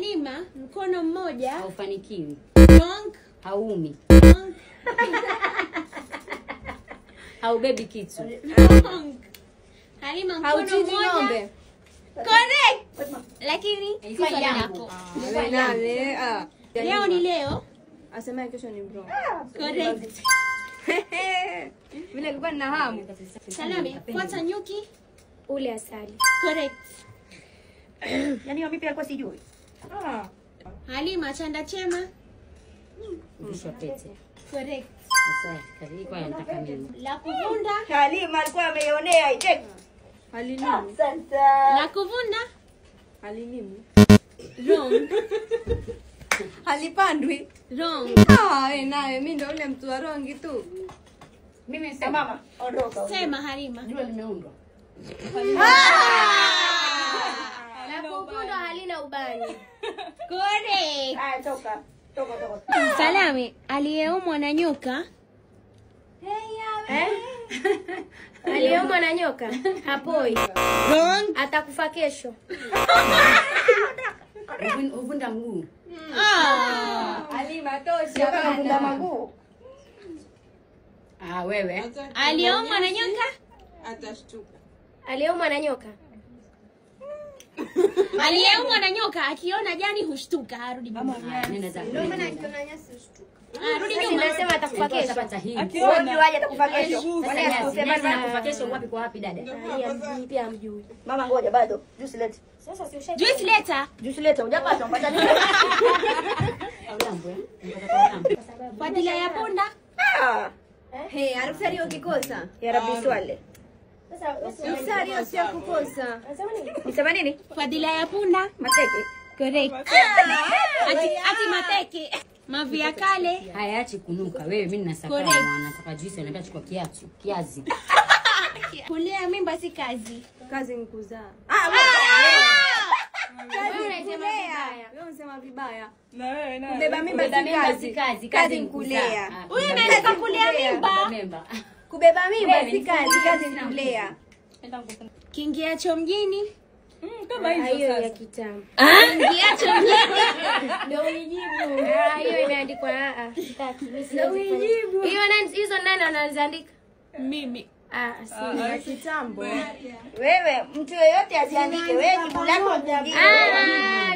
Halima, mkono mmoja haufanikiwi. Wrong. Haumi. Wrong. Haubebi kitu. Wrong. Halima, mkono Hauchinji mmoja. ng'ombe. Correct. Lakini si swali lako. Nane. Ah. Leo ni leo. Asemaye kesho ni mrongo. Correct. Vile nilikuwa nina hamu. Salame, fuata nyuki. Ule asali. Correct. Yaani mimi pia alikuwa sijui. Halima, chanda chema. Vishwa pete. Correct. Sasa ilikuwa yanataka mimi. La kuvunda. Halima alikuwa ameionea ile. Halilimu. Asante. La kuvunda. Halilimu. Wrong. Halipandwi. Wrong. Ah, wewe nawe mimi ndo ule mtu wa rongi tu. Mimi sema Mama, ondoka. Sema Halima. jua limeundwa. La kuvundwa halina ubani. Correct. Haya, toka. Toka toka. Salame, aliyeumwa na nyoka. Eh? Aliyeumwa na nyoka hapoi. Wrong. Atakufa kesho. Uvunda mguu. Ah. Halima tosha. Toka kavunda bana. maguu. Ah, wewe. Aliyeumwa na nyoka? Atashtuka. Aliyeumwa na nyoka. Aliyeumwa na nyoka akiona jani hushtuka, arudi nyuma. Ah, nenda zako. Ah, rudi Sasa nyuma. nasema atakufa kesho. Utapata hii. Wewe mjuaje atakufa kesho? Sasa Kwani nyasi, akusema nyasi bana. nakufa kesho wapi kwa wapi dada? Hii pia hamjui. Mama ngoja bado. Juice lete. Sasa si ushaji. Juice leta. Juice lete hujapata mpata nini? Ulambo eh? Unataka ulambo. Fadhila ya punda. Ah. Hey, harufu hiyo ukikosa. Ya Rabbi swale. Sasa Harufu hiyo sio kukosa. unasema nini? Nisema nini? Fadhila ya punda. Mateke. Correct. Ati mateke. Mavi ya kale. Hayaachi kunuka. Wewe mimi nina sakara Correct. mwana nataka juice ananiambia chukua kiatu, kiazi. Kulea mimba si kazi. Kazi ni kuzaa. Wewe unasema vibaya. Wewe unasema vibaya. Na wewe naye. Kubeba mimba Kubeba si mimba si kazi. kazi, Kazi ni ni kuzaa. kulea. Ah, Huyu ameandika kulea mimba. Kubeba mimba. Kubeba mimba Wewe si ni kazi, kazi ni kulea. Kiingiacho mjini. Kama hizo Hiyo ya sasa. kitambo. Kiingiacho mjini. Ndio uijibu. Ah, hiyo imeandikwa a a. Sitaki. Mimi siwezi kufanya. Hiyo nani hizo nani anaziandika? Mimi. Ah, si. Ya kitambo. Wewe mtu yeyote asiandike. Wewe jibu lako ndiyo. Ah,